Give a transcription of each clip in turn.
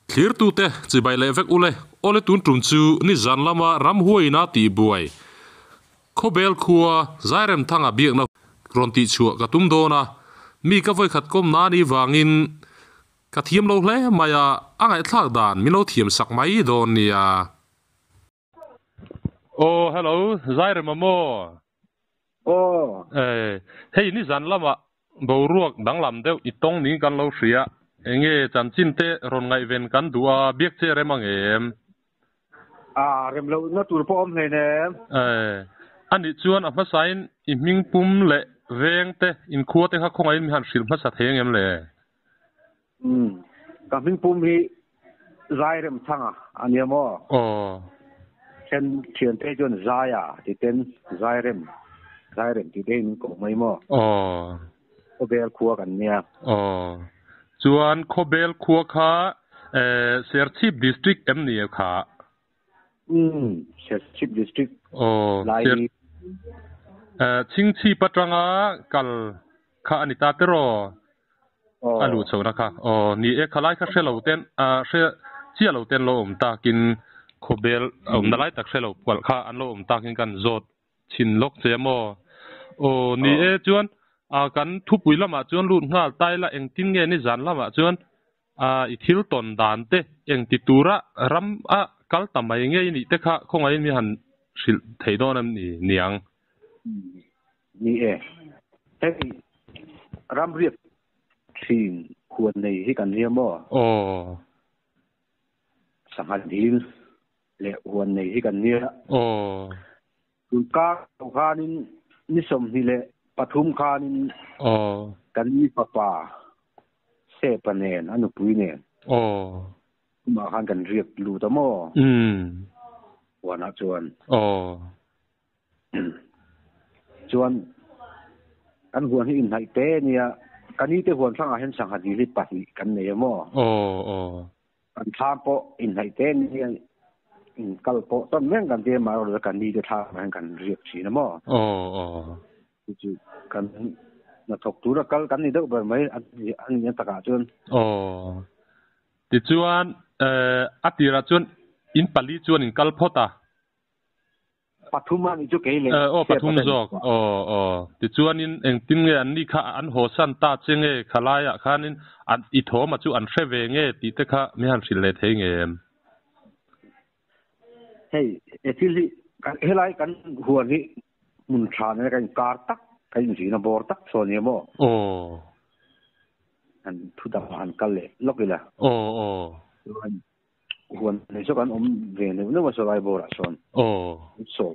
Thlirtute chibai leh vek ule. Awle tun tum chu nizan lama ramhuaina tihbuai Khawbel khua Zairemthanga biakna rawn tihchhuah ka tum dawn a, mi ka vawikhat kawm na ni vangin ka thiam lo hle mai a, a ngaihthlak dan min lo thiam sak mai dawn nia. Aw hello Zairema maw? Aw. Eh hei nizan lamah boruak danglam deuh i tawng ning kan lo hria, enge chanchin te rawn ngaihven kan duh a, biak che rem ang em? A rem loh na tur pawh awm hlei nem. Eh anih chuan a hmasain i hming pum leh veng te inkhua te kha khawngaihin mi han hrilh hmasa thei ang em le? Umm, ka hming pum hi Zairemthanga a nia maw? Aw. Then thiante chuan Zaia ti ten Zairem, Zairem tih te hi min koh mai maw? Aw. Khawbel khua kan nia. Aw. Chuan Khawbel khua kha Serchhip District em ni kha? Umm, Serchhip District Aw, lai. Chhingchhip atanga kal kha a ni ta tiraw? A luh chhohna kha. Aw, ni e, khalai kha hre lo ten, hre chiah lo ten lo awm takin khawbel awmna lai tak hre lo palh kha an lo awm takin kan zawt chhin lawk che a maw? Aw, ni e, chuan kan thupui lamah chuan lut nghal ta ila engtin nge nizan lamah chuan i thil tawn dan te engti tura ram a kal ta mai nge i nih te kha khawngaihin mi han hrilh thei dawn em ni niang? Ni e, hei ramriak thin huan nei hi kan nia maw? Aw. Sangha dil leh huan nei hi kan nia. Aw. Tun kar lo khanin ni 23 khanin Aw. kan ni fapa Sepa nen a nupui nen. Aw. Tumah khan kan riak lut a maw? Umm. Huanah chuan. Aw. Chuan kan huan hi inhnaih te nia, ka ni te huan hrangah hian sangha dil hi pahnih kan nei a maw? Aw aw. Kan thlam pawh inhnaih te nia, in kal pawh tawn reng kan tia mahrawh ka ni te thlamah hian kan riak thin a maw? Aw aw. Chu chu kan hnathawk tura kal kan ni deuh ber mai a nih takah chuan. Aw. Tichuan a tirah chuan in pali chuan in kal phawt a. Pathum a nih chu kei leh Aw pathum zawk aw aw tichuanin engtin nge an ni kha an haw san ta che nge khalaiah khanin an i thawma chu an hre ve nge tih te kha mi han hrilh leh thei nge em? Hei he thil hi helai kan huan hi hmun tha nena kan inkar tak kan inzihna bawr tak saw nia maw? Aw. Han thu dangah han kal leh lawk ila. Aw aw. Huan nei chu kan awm ve neuh neuh a saw lai bawrah sawn. Aw. In saw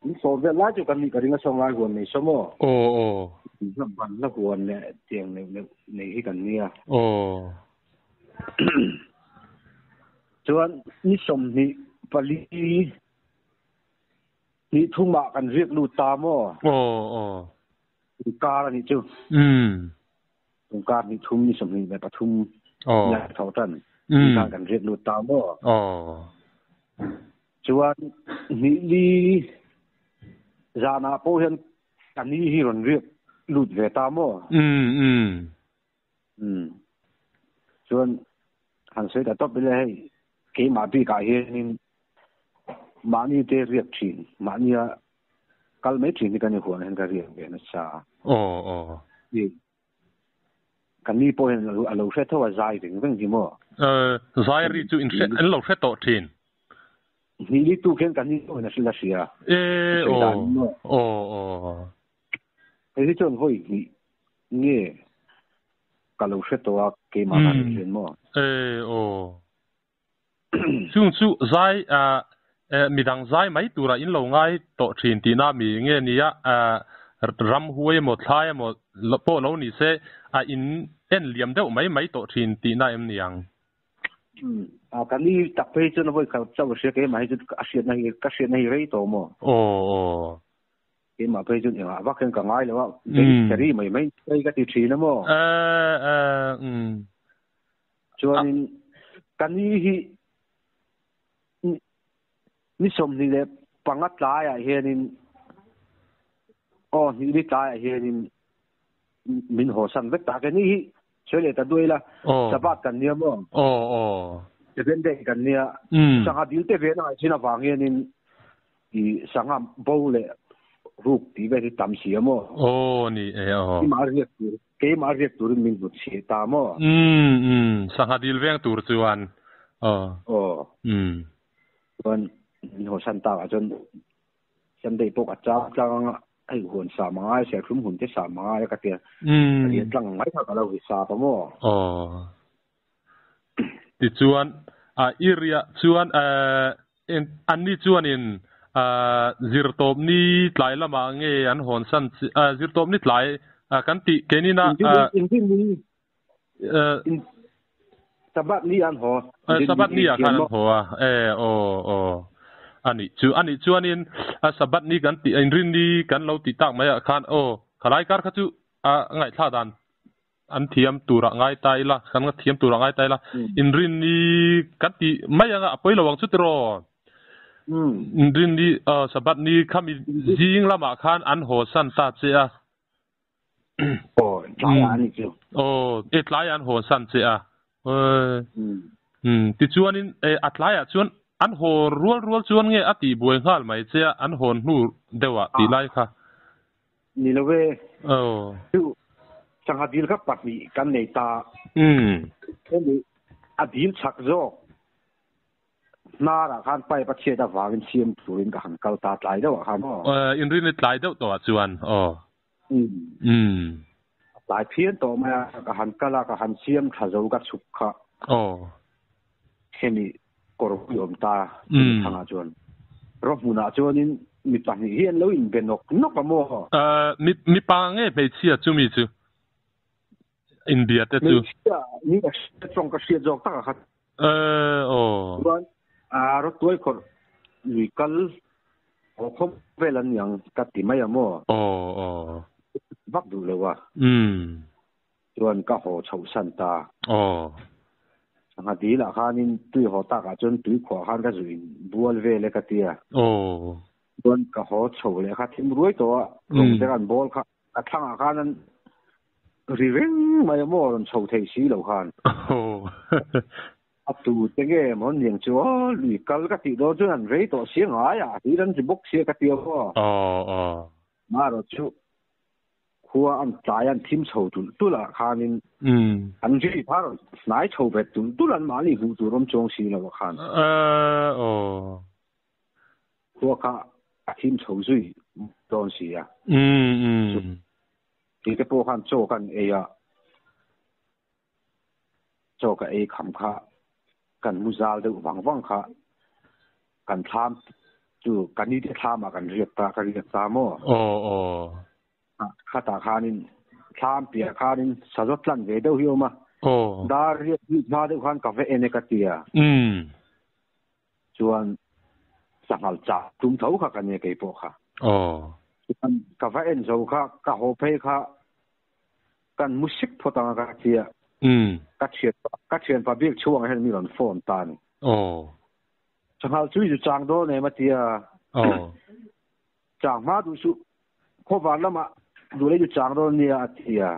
in saw vel lai chu kan nih ka ring a saw ngai huan nei saw maw? Aw aw. Hla ban hla huan leh tiang neuh neuh nei hi kan nia. Aw. Chuan ni 24 ni thumah kan riak lut ta maw? Aw aw. Kar a nih chu. Umm. Kar ni thum ni 23 Aw. Ni tho tan. Umm. Khan kan riak lut ta maw? Aw. Chuan ni li zanah pawh hian ka ni hi rawn riak lut ve ta maw? Umm umm. Umm. Chuan han sawi ta tawp ila hei keimah bikah hianin mahni te riak thin mahnia kal mai thin hi kan inhuan hian ka riak ve nasa a. Aw aw. Ni kan ni pawh hian a lo hre tho a zai veng veng hi maw? Zai ri chu in hre an lo hre tawh thin. Ni li tuk hian kan ni pawh hian a hrilh a hria. E aw aw aw. Hei hi chuan vawi hnih nge ka lo hre tawh a keimah dan hian maw? E aw. Chung chu zai midang zai mai tura in lo ngai tawh thin tihna mi nge nia ram huai emaw thlai emaw pawh lo ni se a in en liam deuh mai mai tawh thin tihna em ni ang? Ka ni tak phei chuan vawi khat chauh a hria keimah hi chu a hriatna hi ka hriatna hi rei tawh maw? Aw aw. Keimah phei chuan engah vak hian ka ngai lo a, beng mai mai ka ti thin a maw? Chuanin ka ni hi ni 25 tlaiah hianin aw hnih ni tlaiah hianin min haw san vek ta. Ka ni hi sawi leh ta duai la, Sabbath kan nia maw? Aw aw. Seven day kan nia. Sangha dil te ve na ngai thin avang hianin i sangha bo leh ruk tih vel hi tam si a maw? Aw ni e aw. Keimah riak tur keimah riak turin min hmu chhe ta maw? Umm umm sangha dil veng tur chuan aw. Aw. Umm. Chuan min haw san takah chuan Sunday pawh ka chang tlang anga hei huan sa mangai serthlum hun te sa mangai a ka tia. Umm. Ka riah tlang mai kha ka lo vi sap a maw? Aw. Tichuan, i riah chuan anni chuanin zirtawpni tlai lamah nge an hawn san zirtawpni tlai kan tih keinin a Sabbath ni an haw. Sabbath ni ah khan an haw a, e aw aw anih chu anih chuanin Sabbath ni kan tih inrinni kan lo tih tak mai ah khan aw khalai kar kha chu a ngaihthlak dan An thiam turah ngai ta ila, kan nga thiam turah ngai ta ila, inrinni kan tih mai anga a pawi lo ang chu tiraw? Inrinni, Sabbath ni khami zing lamah khan an haw san ta che a. Aw, tlaiah a ni chu. Aw, e tlaiah an haw san che a. Tichuanin a tlaiah chuan an haw rual rual chuan nge a tihbuai nghal mai che a, an hawn hnu deuhah tih lai kha. Ni lo e. Aw. Chu sangha dil kha pahnih kan nei ta. Umm. Hemi a dil chak zawk hnarah khan pipe a chhiat avangin siam turin ka han kal ta tlai deuh ah khan aw. Inrin i tlai deuh tawh ah chuan aw. Umm. Umm. A tlai phian tawh mai a, ka han kal a, ka han siam tha zo ka chhuk kha. Aw. Hemi kawr pui awm ta chumi thangah chuan ro hmunah chuanin mi pahnih hi an lo inbe nawk nawk a maw? Mi mipa nge hmeichhia chumi chu inbia te chu? Hmeichhia ni ka hriat tawng ka hriat zawk tak a khat. Aw. Chuan ro tuai khawrh lui kal haw khawm vel an niang ka ti mai a maw? Aw aw. Vak duh lo a. Umm. Chuan ka haw chhoh san ta. Aw. Sangha dil ah khanin tui haw tak ah chuan tui khuah khan ka zuh in bual vel e ka ti a. Aw. Chuan ka haw chho leh kha thim ruai tawh a, rawng te kan bawl kha a thlang ah khan an ri reng mai a maw rawn chho thei si lo khan. Aw. A tu te nge maw niang chu aw lui kal ka tih dawn chuan an rei tawh si ngai a, hi ran ri bawk sia ka ti a maw. Aw aw. Marawh chu Khua an tlai an thim chho tulh tulh ah khanin an ri phar hnai chho ve tulh tulh an mahni hmuh tur awm chuang si lo ah khan. Khua kha a thim chho zui dawn si a. Ti te pawh khan chaw kan ei a, chaw ka ei kham kha kan mu zal deuh vang vang kha kan thlam chu ka ni te thlam ah kan riak ta ka riak ta maw? Aw aw. Khatah khanin thlam piah khanin sazaw tlan ve deuh hi a awm a. Aw. Dar riak bik hma deuh khan ka va en e ka ti a. Umm. Chuan sanghal chah tum tho kha ka nia kei pawh kha. Aw. Chuan ka va en zo kha ka haw phei kha Kan mu sik phawt ang a ka ti a. Ka thian ka thianpa bik chhuang hian mi rawn phone ta a ni. Aw. Sanghal chu i zu chang dawn em a ti a. Aw. Chang hma duh suh. Khawvar lamah duh leh i zu chang dawn nia a ti a.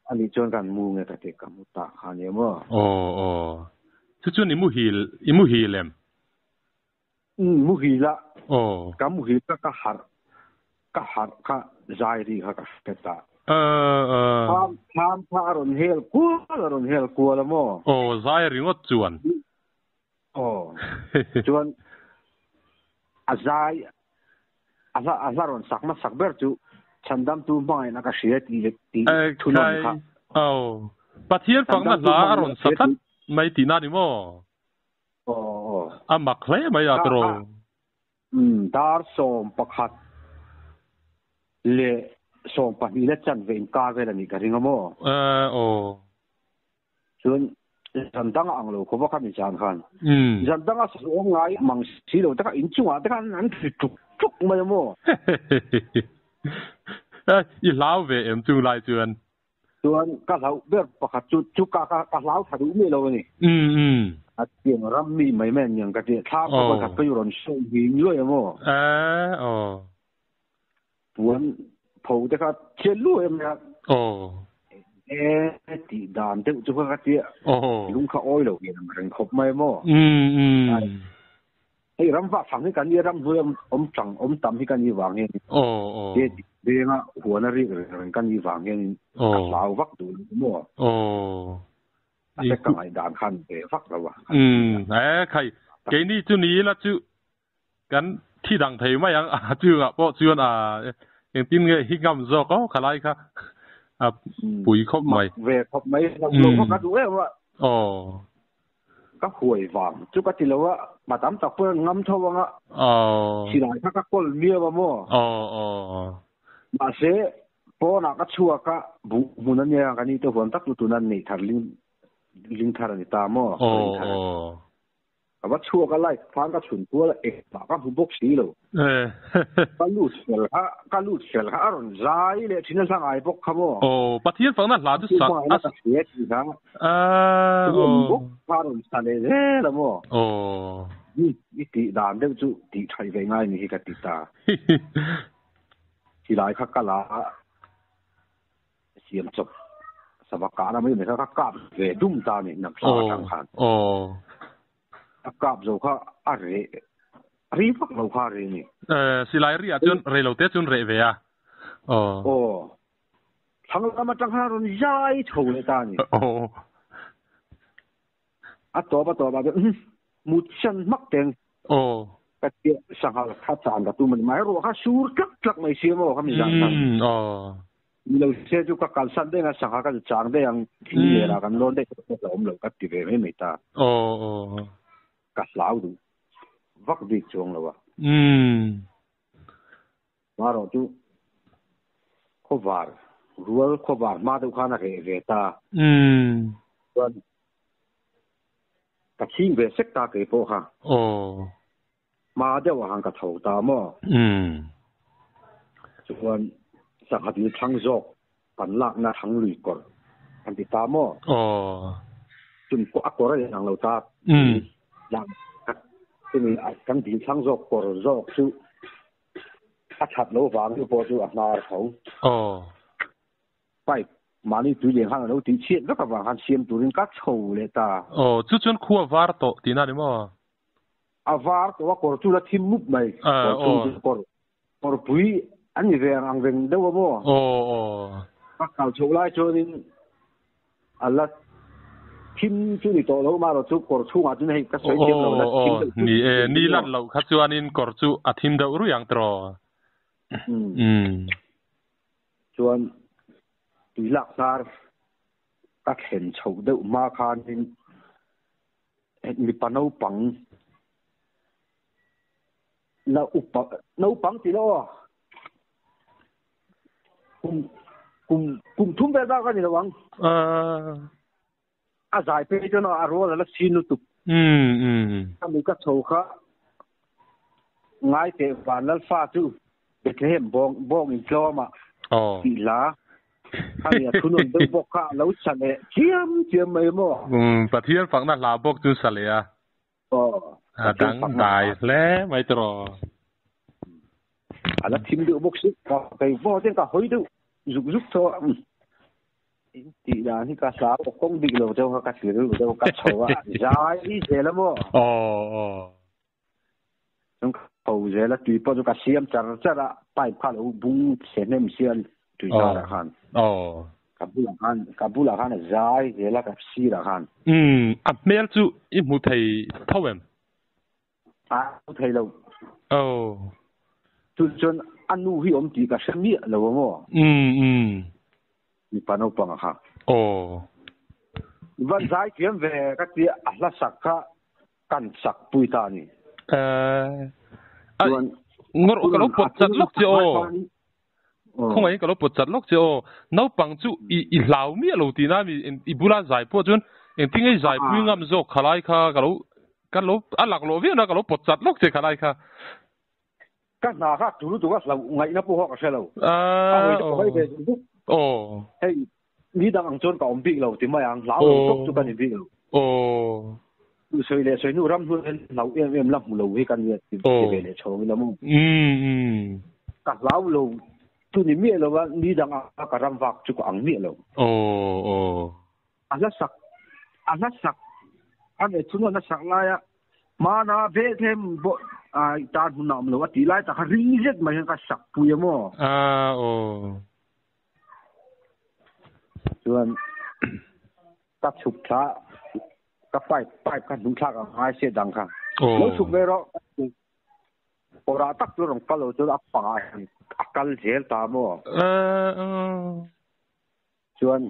Ani chuan kan mu nge ka ti ka mu ta kha nia maw. Aw aw. Chu chuan i muhil i muhil em? Umm muhil a. Aw. Ka muhil kha ka harh ka harh kha zai ri kha ka hre ta. Aw. Thlam kha a rawn hel kual a rawn hel kual a maw? Aw zai ringawt chuan. Aw. Chuan a zai a hla a hla rawn sak hmasak ber chu Chhandamtu hmangaihna ka hria tih tih thunawn kha. Aw. Pathian fakna hla a rawn sa tlat mai tihna ni maw? A mak hle mai a tawrh. Dar 11 leh 12 leh chanve inkar vel a nih ka ring a maw? Aw. Chuan zan dang a ang lo khawp a kha mi zan khan. Zan dang a sazu awm ngai mang si lo te kha inchungah te khan an ri tuk tuk mai a maw? I hlau ve em chung lai chuan? Chuan ka hlauh ber pakhat chu chu ka ka ka hlau tha duh miah lo a ni. A tiang ram mi mai mai an niang ka ti a, thlam kha pakhat ka rawn sawi hing luai a maw? Aw. Puan pho te kha thian luai a mai a. Aw. E ti dan deuh chu ka tia lung kha oi lo hian ang reng khawp mai maw. Hei ram vah thang hi kan nia ram hnuai awm tang awm tam hi kan nih vang hian te venga huan a rik reng reng kan nih vang hian ka hlau vak duh lo maw. A se ka ngaihdan khan ve vak lo a. E khai keini chu ni ila chu kan thi dang thei mai ang a chungah pawh chuan a engtin nge hi ngam zawk aw khalai kha a pui khawp mai. Ve khawp mai lo lo kha ka duh em a. Ka huai vang chu ka ti lo a, ma tam tak pawh ngam tho ang a. Silai kha ka kawl miau a maw. Mahse pawnah ka chhuak a, buh hmun a nia kan ite huan tak chu tuna neih thar ling ling thar a ni ta maw. Ka va chhuak a light khan ka chhun kual a engmah ka hmu bawk si lo. Ka lut fel kha ka lut fel kha a rawn zai leh thin a hla ngai bawk kha maw. Aw Pathian fakna hla chu sak a ka hria tih kha. Aw bawk kha a rawn sa leh zel a maw. Aw. I tih dan deuh chu tih thaih ve ngai ni hi ka ti ta. Silai kha ka la a siam chawp sava kahna mai mai kha ka kap ve dum ta ni nam thla atang khan. A kap zo kha a reh ri vak lo kha a ri ni. Silai ri ah chuan rei lo te chuan reh ve a. Aw. Thlang lam atang khan a rawn zai chho leh ta ni. A tawp a tawp ah chuan mut san hmak teng. Ka tia sanghal kha chan ka tum a ni. Mahse ruah kha sur tlak tlak mai sia maw kha mi zan khan. Ni lo se chu ka kalsan daih ang a, sangha ka zu chang daih ang, thing ler ah kan lawn daih pawh ka awm lo ka ti ve mai mai ta. Ka hlau duh vak bik chuang lo a. Marawh chu khawvar rual khawvar hma deuh khan a reh ve ta. Chuan ka chhing ve sek ta kei pawh kha. Hma deuh ah khan ka tho ta maw? Chuan sangha dil thlang zawk kan lakna thlang lui kawr kan ti ta maw? Chumi pawh a kawr a inang lo ta. Chumi kan dil thlang zawk kawr zawk chu a that lo vang chu pawh chu a hnar tho. Pipe mahni tui leng khan a lo tih chhiat vek avang khan siam turin ka chho leh ta. Aw, chu chuan khua var tawh tihna a ni maw? A var tawh a, kawr chu la thim mup mai. Kawr chung chu kawr kawrpui a ni ve ang reng deuh a maw? Aw, aw. Ka kal chhoh lai chuanin a la thim chu ni tawh lo marawh chu kawr chhungah chuan hei ka sawi thiam lo la thim deuh chu. Ni e, ni lan loh kha chuanin kawr chu a thim deuh ruih ang tiraw? Umm. Chuan tui lak hnar ka thlen chhoh deuh hma khanin mipa naupang la upa naupang tih loh aw kum kum kum thum vel bak a ni lo ang. A zai phei chuan a rual a la chin lutuk. A mi ka chho kha ngai teh van Lalfa chu Bethlehem bawng bawng in tlawm ah tih hla kha nia thunawn deuh bawk kha a lo sa leh chiam chiam mai maw. Pathian fakna hla bawk chu sa leh a. Aw. A dangdai hle mai tiraw. A la thim deuh bawk si. Ka kei pawh chuan ka hawi deuh zuk zuk tho a. In tih dan hi ka hlau a kawng bik lo deuh kha ka thlir rilru deuh ka chho a zai zel a maw. Aw aw. Chuan ka chho zel a tui pawh chu ka siam char char a pipe kha lo bung chhe hnem sia tui tar ah khan. Aw. Ka bulah khan ka bulah khan a zai zel a ka sirah khan. Umm a hmel chu i hmu thei tho em? A hmu thei lo. Aw. Chu chuan a nu hi awm tih ka hre miah lo a maw? Umm umm. Mipa naupang a kha. Aw. Va zai thiam ve ka tia a hla sak kha kan sak pui ta a ni. Eh. Chuan ngawr ka lo pawt chat lawk che aw. Khawngaihin ka lo pawt chat lawk che aw. Naupang chu i i hlau miah lo tihna mi i bula zai pawh chuan engtin nge i zai pui ngam zawk khalai kha ka lo ka lo a lak lawh viau na ka lo pawt chat lawk che khalai kha. Ka hna kha a tul lutuk a hlauh ngaihna pawh kha ka hre lo. A hawi chu ka hawi ve zuk zuk. Hei mi dang ang chuan ka awm bik lo ti mai ang hlau lo tawp chu ka ni bik lo. Sawi leh sawi hnu ram hnu hian hlau em em la hmu lo hi ka nia ti ve leh chhawng ila maw. Ka hlau lo. Chu ni miah lo a, ni dang a ka ram vak chu ka ang miah lo. Aw aw. A hla sak a hla sak a ve chhung a hla sak laia hmana Bethlehem pawh i tan hun a awm lo a tih lai tak kha ring zet mai hian ka sak pui a maw? Aa aw. Chuan ka chhuk thla ka pipe pipe kha hnuh thlak ang ngai se dang kha. Lo chhuk ve rawh. Kawrah tak chu rawn kal lo chuan a pangah hian a kal zel ta maw? Chuan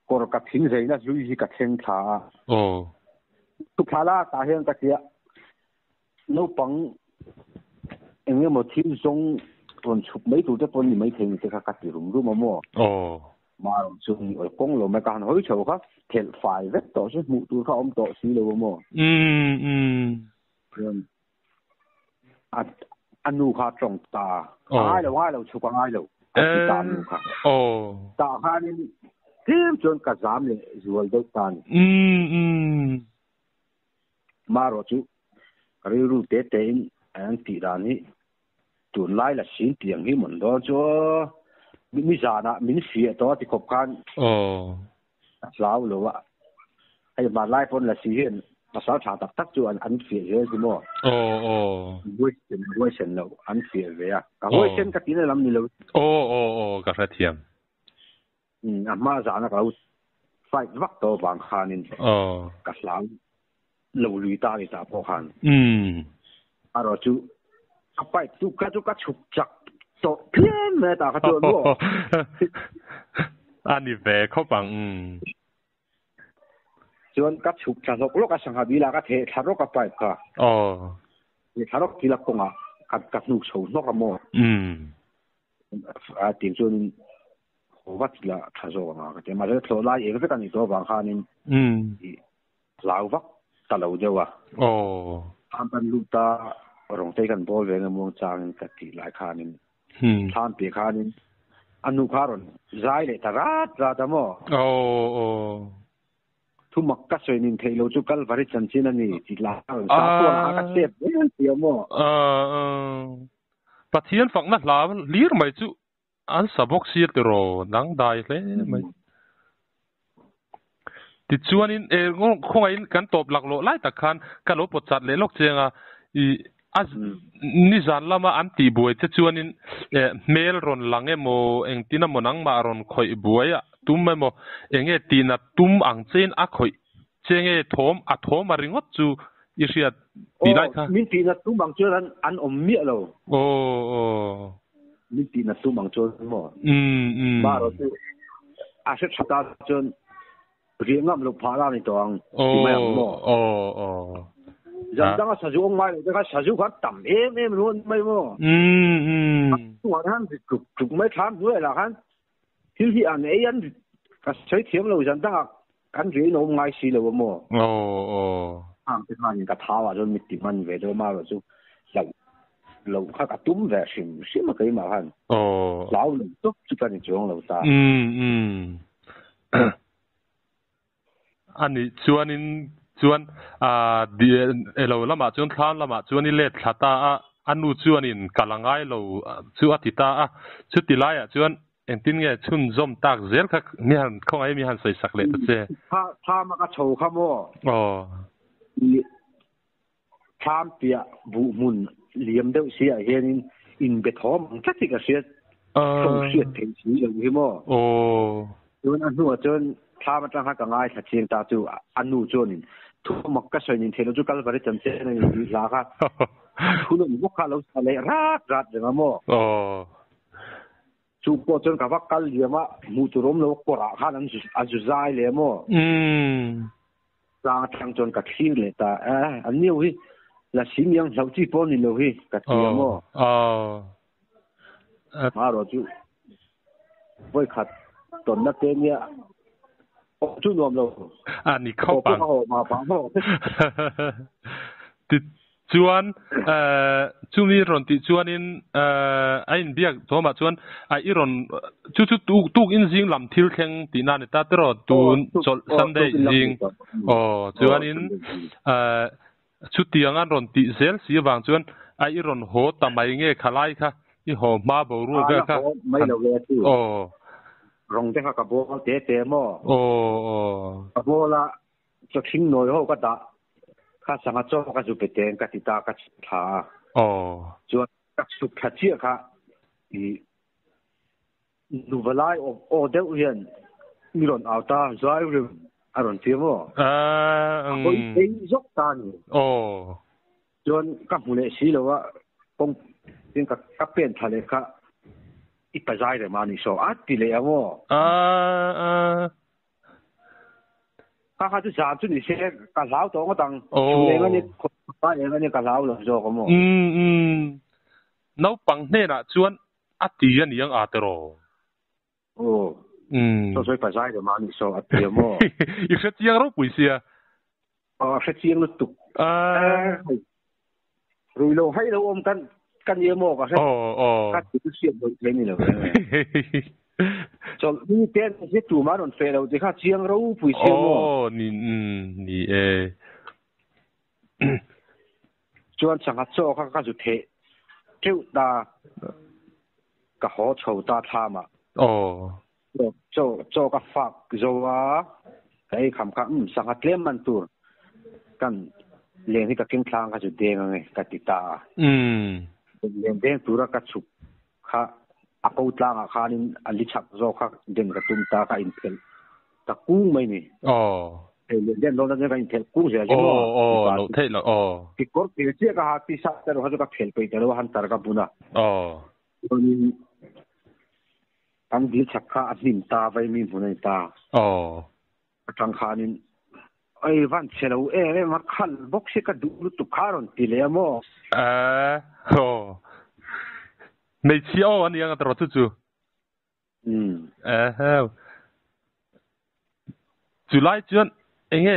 kawr ka thing zeina hlui hi ka thleng thla a. Chhuk thla la tah hian ka tia naupang eng emaw thil zawng rawn chhuk mai tur te pawh ni maithei ni te kha ka ti rum rum a maw? Marawh chu ni awi kawng lo mai ka han hawi chho kha thelh fai vek tawh se hmuh tur kha a awm tawh si lo a maw? Chuan a a nu kha a tawng ta a ngai lo ngai lo chhuk a ngai lo a ti ta a nu kha tah khanin tlem chuan ka zam leh zual deuh ta a ni. Marawh chu ka rilru te te in an tih dan hi tunlai la sin tiang hi mawn dawn chu aw nizanah min fiah tawh a ti khawp khan a hlau lo a, hei hmanlai pawn lasi hian pasal tha tak tak chu an an fiah zel hi maw? Aw aw. Huaisen huaisen loh an fiah ve a, ka huaisen ka tihna lam ni lo. Aw aw aw ka hrethiam. Umm a hma zahna ka lo fight vak tawh avang khanin ka hlau lo lui ta ni tah pawh khan. Umm. Erawh chu ka pipe chu kha chu ka chhuk chak tawh phian mai a tah kha chuan maw. A ni ve khawp ang umm. Chuan ka chhuk thla hlawk hlawk a sangha bilah ka theh thla rawk a pipe kha. Aw. Theh thla rawk thil a kawngah ka ka hnuk chho hnawk a maw. Umm. A tih chuanin haw vat la tha zawk ang a ka ti a. Mahse thlawh lai eng vek a nih tawh avang khanin hlau vak ta lo deuh a. Aw. Thlam kan lut a, rawngtei kan bawl ve nge muang changin ka tih lai khanin thlam piah khanin a nu kha a rawn zai leh ta rat rat a maw? Aw aw. Thumak ka sawi nin theih lo chu Kalvari chanchin a ni tih lah a rawn sa pawh a ka chep zel ti a maw? Aw. Pathian fakna hla hlir mai chu an sa bawk sia tiraw dangdai hle mai. Tichuanin e khawngaihin kan tawp laklawh lai tak khan ka lo pawt chat leh lawk chiang a, i a nizan lama an tih buai che chuanin e hmel rawn lang emaw engtin emaw nangmah rawn khawih buai a tum emaw enge tihna tum ang chein a khawih Che nge thawm a thawm a ringawt chu i hriat tih lai kha. Aw, min tihna tum ang chuan an an awm miah lo. Aw aw. Min tihna tum ang chuan maw? Umm umm. Marawh chu a hre tha ta chuan riah ngam loh phah la ni tawh ang ti mai ang maw? Aw aw. Zan danga sazu awm ngai lo te kha sazu kha tam em em ruan mai maw? Umm umm. A chungah khan ri tluk tluk mai thlam hnuaiah lah khan Thil hi an ei an ka sawi thiam lo zan dangah kan riain a awm ngai si lo a maw? Aw aw. Khang te khanin ka thau ah chuan mitti hman ve deuh marawh chu hlauh loh kha ka tum ve hrim hrim a keimah khan. Aw. Hlau lo tawp chu ka ni chuang lo ta. Umm umm. A nih chuanin chuan ah elo lamah chuan thlam lamah chuan i let thla ta a, a nu chuanin kal a ngai lo chu a ti ta a. Chuti laiah chuan engtin nge chhunzawm tak zel kha mi han khawngaih mi han sawi sak leh ta che. Thlam a ka chho kha maw? Aw. Thlam piah buh hmun liam deuh si ah hianin inbe thawm ang tlat hi ka hriat tawng hriat theih si lo hi maw. Aw. Chuan a hnuah chuan thlam atang khan ka ngaithla chiang ta chu a nu chuanin thumak ka sawi nin theih loh chu Kalvari chanchin a in tih hla kha thu lawm bawk kha a lo sa leh rat rat reng a maw. Aw. Chu pawh chuan ka va kal liam a hmuh tur awm lo kawrah khan an a zu zai leh a maw. Umm. Tlang atang chuan ka thlir leh ta a, a niau hi lasi miang hlauh chi pawh ni lo hi ka ti a maw? Aw. Marawh chu vawikhat tawnna te nia awm chu nuam lo. A ni khawp ang. Haw pawh ka haw mah pah maw? Ti Chuan chumi rawn tih chuanin a inbiak thawmah chuan a i rawn chu chu tuk in zing lam thil thleng tihna a ni ta tiraw tun chawlh Sunday zing aw chuanin chutiang an rawn tih zel si avang chuan a i rawn haw ta mai nge khalai kha. I haw hma boruak vel kha. Mai lo ve chu. Aw. Rawng te kha ka bawl te te maw? Aw aw. Ka bawl a, chawthing nawi ho ka dah kha sangha chaw ka zu pe teng ka ti ta ka chhuk thla a. Aw. Chuan ka chhuk thla chiah kha i nuva lai aw aw deuh hian mi rawn au ta zai rim a rawn ti maw? A hawi phei zawk ta a ni. Aw. Chuan ka hmu leh si lo a, kawng tin ka ka pen thla leh kha i pa zai rem a ni saw a ti leh ang aw. Kha kha chu zan chu ni se ka hlau tawh ngawt ang. Chhun eng a ni, khawpa eng a ni ka hlau lo zawk ang aw. Naupang hnenah chuan a ti a ni ang a tiraw? Aw. Saw sawi pa zai rem a ni saw a ti ang aw. I hre chiang ropui sia. Aw a hre chiang lutuk. Rui lo hai lo awm kan ka ni emaw ka hre ka ti chu hriat loh thei ni lo chawlh ni te an hre tu mah rawn feh lo ti kha chiang ropui sia maw. Aw ni ni e. Chuan sangha chaw kha ka zu theh teuh ta ka haw chho ta thlam ah. Aw. Chaw chaw ka fak zo a, ka ei kham kha umm sangha tlem man tur kan leng hi ka keng thlang kha chu deng ange ka ti ta a. Leng deng tura ka chhuk kha a ko tlangah khanin a li chak zawk kha den ka tum ta ka inphelh ta kung mai ni. Hei leng den dawn chuan ka inphelh kung zel hi maw. Aw lo theih lo aw. Kekawr phel chiah ka ha tisa te erawh kha chu ka phelh peih ta lo a hunter ka bun a. Chuanin Kan dil chak kha a hnim ta vai mi hmun a ni ta. Aw. Atang khanin ei van chhe lo em em a khal bawk si ka duh lutuk kha a rawn ti leh a maw? Aw. Hmeichhia aw a ni ang a tawrh chu chu. Umm. Eheu. Chulai chuan enge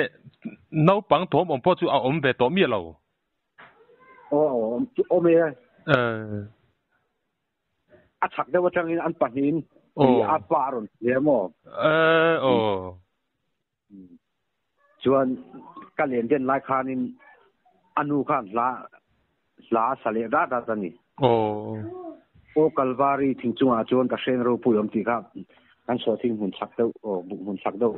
naupang thawm awm pawh chu a awm ve tawh miah lo. Aw awm e. A chhak deuh atangin an pahnihin i a pa a rawn ti hle maw? Aw. Chuan ka len den lai khanin a nu khan hla hla a sa leh dat dat a ni. Aw. Aw Kalvari thing chungah chuan ka hreng ropui awm tih kha kan sawhthing hmun chhak deuh aw buk hmun chhak deuh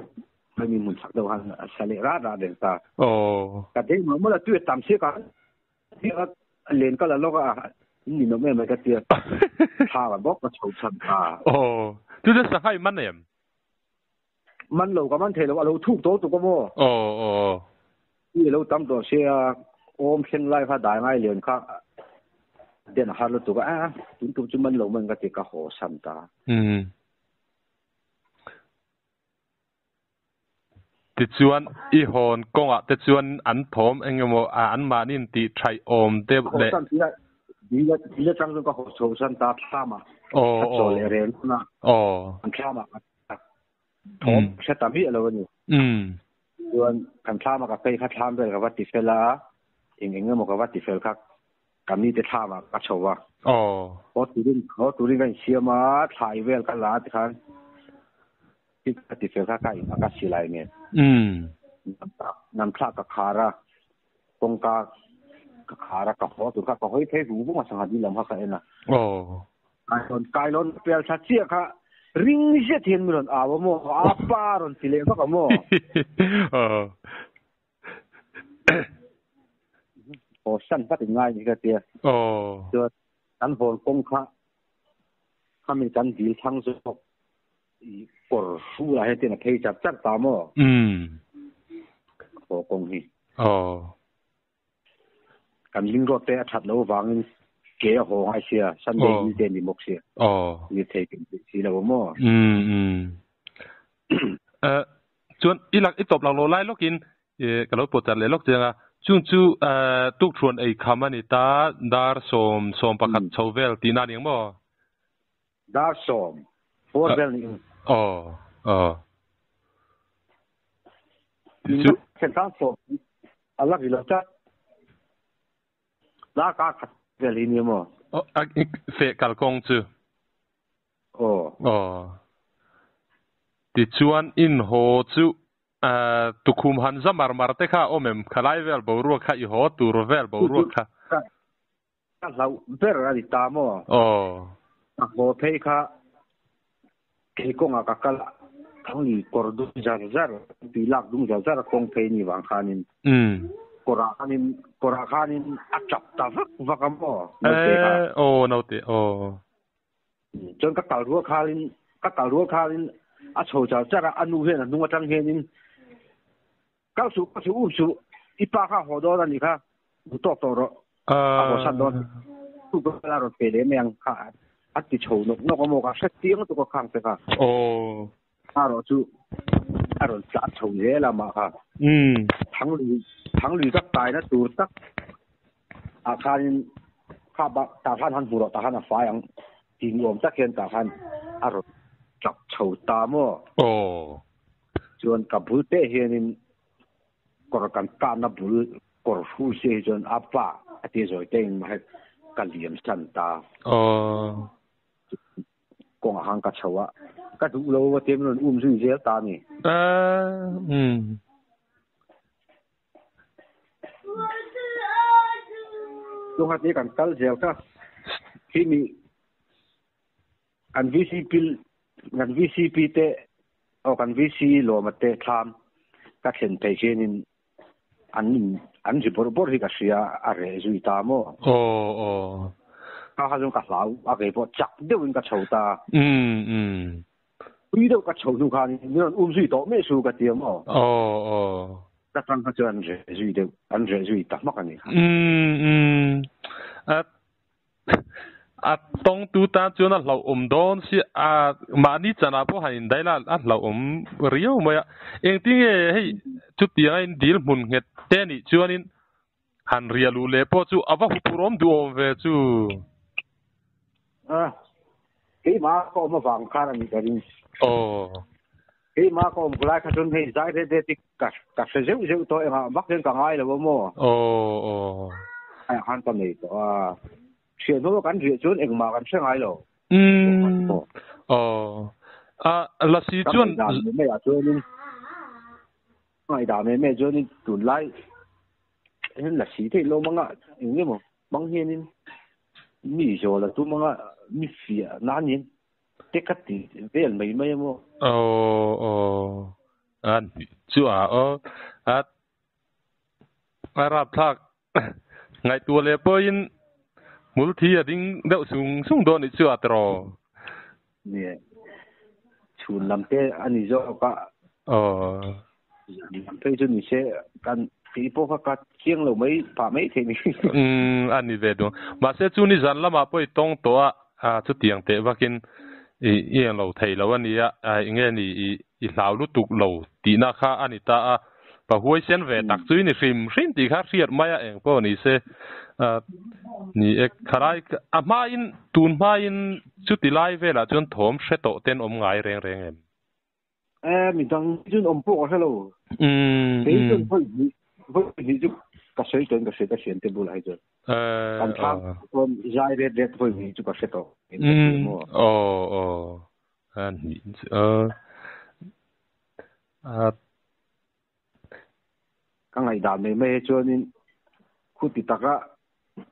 hemi hmun chhak deuh khan a sa leh rat rat reng ta. Aw. Ka deng mawlh mawlh a tui a tam chiah ka Len ka la lawk a, in ninawm em mai ka tia. Thla ka bawk ka chho chhan ta. Aw, chu chu sangha i man em? Man lo, ka man thei lo, a lo thuk tawh tuk a maw? Aw, aw. I lo tam tawh sia, awm thleng lai kha dai ngai len kha den a har lutuk a, a tun tum chu man lo man ka ti ka haw san ta. Umm. Tichuan, i hawn kawngah te chuan an thawm eng emaw anmahniin tih thaih awm deuh leh. Haw san tih a, dil atang chuan ka haw chho san ta thlamah ka chaw leh reng dawn a, an thlamah ka thawm hre ta miah lo a ni. Chuan kan thlamah ka phei kha thlam vel ka va ti fel a, eng eng emaw ka va ti fel kha ka mite thlamah ka chho a. Haw turin haw turin ka insiam a, thlai vel ka la a tikhan. Ka ti fel kha ka in a ka silai nen. Nam thlak ka khar a, kawngka ka khar a, ka haw tur kha ka hawi phei vung vung a sangha dil lam kha ka en a. Kailawn kailawn pel thla chiah kha ring zet hian mi rawn au a maw, a pa a rawn ti leh vak a maw. Haw san vat in ngai ni ka tia. Chuan kan hawn kawng kha khami kan dil thlang zawk I kawr hu lah hian tin a phei char char ta maw? Umm. Haw kawng hi. Aw. Kan ling road te a that loh avangin ke a haw ngai sia, Sunday ni te ni bawk sia. Aw. Ni thei kan tih si lo maw? Umm umm. Eh chuan i lak i tawp lak lo lai lawkin ka lo pawh chat leh lawk chiang a. Chung chu eh tukthuan ei kham a ni ta dar 11 chho vel tihna a ni ang maw? Dar 10, four vel nih in. Aw, aw. Min Chu. Thlen tan 10 a la ri lo tlat. Dar kar khat vel hi ni maw? Aw, a feh kalkawng chu. Aw. Aw. Tichuan in haw chu tukhum han za mar mar te kha a awm em? Khalai vel boruak kha i haw tur vel boruak kha. Ka hlauh ber a ni ta maw? Aw. Ka haw phei kha kei kawngah ka kal a, Thangli kawr dung zar zar, tui lak dung zar zar a kawng phei ni vang khanin kawrah khanin kawrah khanin a tap ta vak vak a maw naute kha. Aw naute aw. Chuan ka kal rual khalin ka kal rual khalin a chho char char a, a nu hian a hnung atang hianin Kal suh, kal suh, um suh, i pa kha a haw dawn a nih kha, duh tawk tawh rawh, a haw san dawn tu ka la rawn pe leh mai ang kha a ti chho nawk nawk a maw ka hre chiang lutuk a khang te kha. Aw. Erawh chu a rawn tlan chho zel a mah kha. Thanglui, Thanglui ka kaina tur tak ah khanin kha bak tah khan han hmu rawh tah khan a fai ang tih ni awm tak hian tah khan a rawn tap chho ta maw. Aw. Chuan ka bul teh hianin kawr kan kahna bul kawr hrul si hi chuan a pa a ti zawi te in mahse ka liam san ta. Aw. Kawngah khan ka chho a, ka duh lo a tia min rawn um zui zel ta a ni. Umm. Chungah te kan kal zel kha khi mi Kan VCP kan VCP te aw kan VC lawma te thlam ka thlen phei hianin an in an ri bawrh bawrh hi ka hria a reh zui ta maw? Aw aw. Kha kha chuan ka hlau a kei pawh chak deuhin ka chho ta. Umm umm. Pui deuh ka chho hnu khan min rawn um zui tawh mai su ka ti a maw? Aw aw. Ka tang kha chuan an reh zui deuh an reh zui ta hmak a ni kha. Umm umm. A A tawngtu tan chuan a hlauhawm dawn si a, mahni chanah pawh han indaih la a hlauhawm riau mai a. Engtinge hei chutiang a in dil hmun nghet te nih chuanin han riah luh leh pawh chu a va huphurhawm duhawm ve chu. A, keimah ka awm avang khan a nih ka ring. Aw. Keimah ka awm lai kha chuan hei zai ret ret hi ka ka hre zeuh zeuh tawh engah vak hian ka ngai lo a maw? Aw aw. Aiah khan ka nei tawh a. Hriat hnu kan riah chuan engmah kan hre ngai lo. Umm. Aw. A lasi chuan. Ka ngaihdan mai mai ah chuanin ka ngaihdan mai mai chuanin tunlai hian lasi theih lo manga eng nge maw hmang hianin mi zawl a tum anga mi fiah nan hian Te ka ti vel mai mai a maw? Aw aw a chu a aw a a rapthlak ngaihtuah leh pawhin hmul thi a ding deuh sung sung dawn nih chu a tiraw? Nia chhun lam te a ni zawk a. Aw. Zan lam phei chu ni se kan tih pawh kha ka chiang lo mai phah mai thei ni. Umm a ni ve duh. Mahse chu ni zan lamah pawh i tawng tawh a, a chutiang teh vakin i i eng lo thei lo a nia, enge ni i i hlau lutuk lo tihna kha a ni ta a. Pa huaisen ve tak chu i ni hrim hrim tih kha hriat mai a eng pawh ni se. Ni e, khalai a hmain tun hmain chuti lai velah chuan thawm hre tawh ten awm ngai reng reng em? Eh, mi dang chuan awm pawh ka hre lo. Kei chuan vawi hnih, vawi hnih chu ka sawi tawhin ka hria ka thiante bulah hi chuan. Kan thlang chuan zai ret ret vawi hnih chu ka hre tawh. Aw, aw. A hnih chu, a. Ka ngaihdan mai mai hi chuanin khuti taka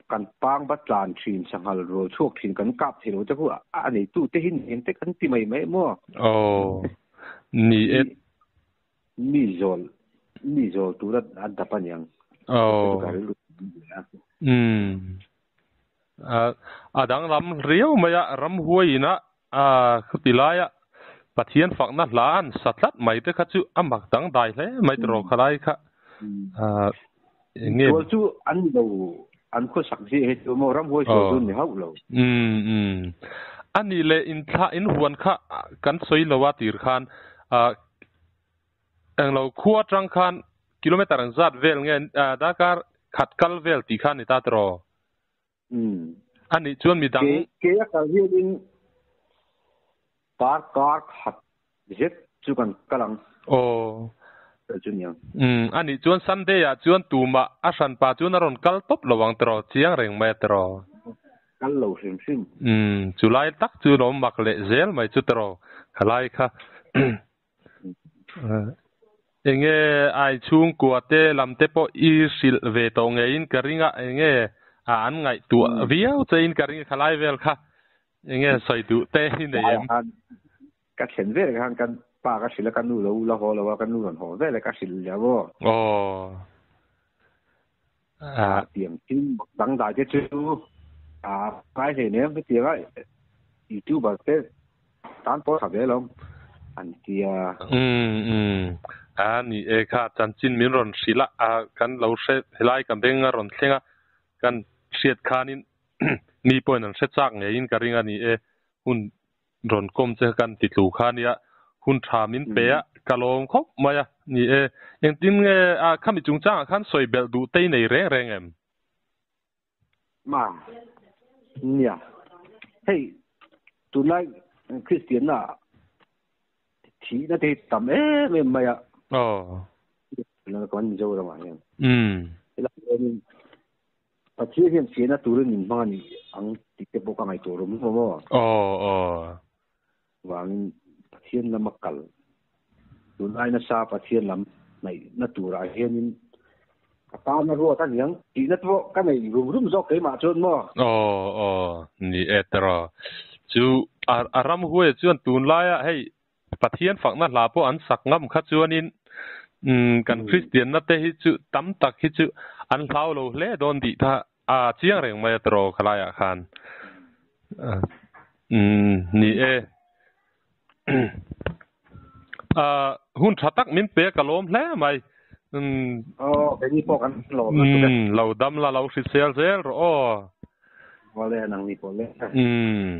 kan pang va tlan thin, sanghal rual chhuak thin kan kap thei lo te khu a neitu te hi ni te kan ti mai mai maw? Aw, ni e. Mi zawl, mi zawl tura a dap a niang. Aw. Umm. A danglam riau mai a, ramhuai ina A khuti laia Pathian fakna hla an sa tlat mai te kha chu a mak dangdai hle mai tiraw khalai kha enge Sual chu an ni lo an khawsak zia hi chu maw ramhuai sual chu an ni hauh lo. Umm umm a nih leh in thla in huan kha kan sawi lo a tir khan englo khua atang khan kilometer ang zat vel nge darkar khat kal vel tih kha a ni ta tiraw. Umm. A nih chuan mi dang. Ke a kal hianin kar kar khat zet chu kan kal ang. Aw. Chu niang. Umm. A nih chuan Sunday ah chuan tumah a hranpa chuan a rawn kal tawp lo ang tiraw, chiang reng mai a tiraw. Kal lo hrim hrim. Umm. Chu lai tak chu lo mak leh zel mai chu tiraw, khalai kha. Enge ai chhungkua te lam te pawh i hrilh ve tawh ngeiin ka ring a, enge A an ngai tu viau che in ka ring khalai vel kha. Enge soi du te hi nei em. Ka thlen vel khan kan pa ka hrila ka nu lo la haw lo a ka nu rawn haw vel ka hril lia maw. Aw. A tiang thil dangdai te chu a ngai hlei nem hetianga youtuber te tan pawh tha ve alawm an tia. Um um a ni e kha chanchin min rawn hrilh a a kan lo hre helai ka beng a rawn thleng a kan hriat khanin mi pawhin an hre chak ngeiin ka ring a ni e hun rawn kawm che kan ti tlu kha nia hun tha min pe a ka lawm khawp mai a ni e engtin nge a khami chungchangah khan sawi belh duh te i nei reng reng em? Ma nia hei tunlai Kristian na thihna te hi tam em em mai a. Aw. Kan Mizoramah hian. Um. Helai hianin Pathian hian fiahna turin min hmang a nih ang tih te pawh ka ngaihtuah rum rum a maw? Aw aw. Vangin Pathian lama kal tunlai nasa Pathian lam hnaihna turah hianin ka tan a ruat a niang tihna te pawh ka nei rum rum zawk keimah chuan maw? Aw aw ni e tiraw. Chu a ramhuai chuan tunlaia hei Pathian fakna hla pawh an sak ngam kha chuanin kan Kristianna te hi chu tam tak hi chu an hlau lo hle dawn tih kha a chiang reng mai a tiraw khalaiah khan. Ni e. Hun tha tak min pe ka lawm hle mai. Aw, keini pawh kan lawm lutuk e. Lo dam la lo hrisel zel rawh aw. Vale, nang ni pawh le. Umm.